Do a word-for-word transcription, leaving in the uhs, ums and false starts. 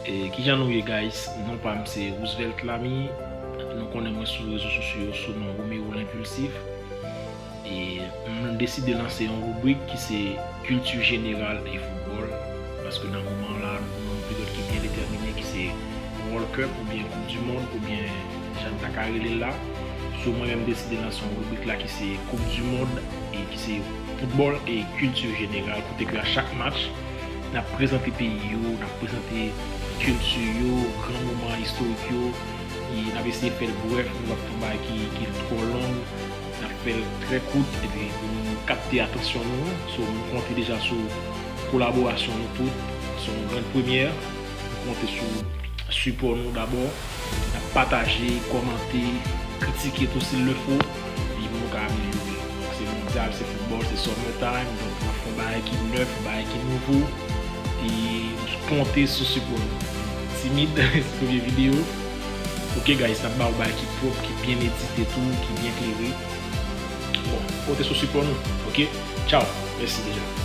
E kijan nou ye, guys? Non pa m se Roosevelt Lamy. Nou konnen mwen sou rezo sosyo yo sou non Romeo L'impulsif. E m deside lanse yon ribrik ki se kilti jeneral e foutbòl. Paske nan moman la, nou nan yon peryòd ki byen detèmine, ki se World Cup oubyen Koup di Mond, oubyen jan n ta ka rele l la. So, mwen menm deside lanse yon ribrik la ki se Koup di Mond e ki se foutbòl e kilti jeneral, kote ke a chak match, n ap prezante peyi yo, n ap prezante kilti yo, gran moman istorik yo, e n ap eseye fè l brèf, nou p ap fè yon bagay ki, ki twò long, n ap fè l trè kout, epi pou nou kapte atansyon nou. So, nou konte deja sou kolaborasyon nou tout, se yon grann premyè, nou konte sou sipò nou dabò, n ap pataje, kòmante, kritike tou s'il le faut, epi pou nou ka amelyore. Donk, se mondyal, se foutbòl, se summer time, donk n ap fè yon bagay ki nèf, yon bagay ki nouvo, e konte sou sipò nou. Timid, se premye videyo. Ok, guys, n ap ba w bagay ki pwòp, ki byen edite tou, ki byen klere. Bon, konte sou sipò nou, ok? Tchaw, mèsi deja.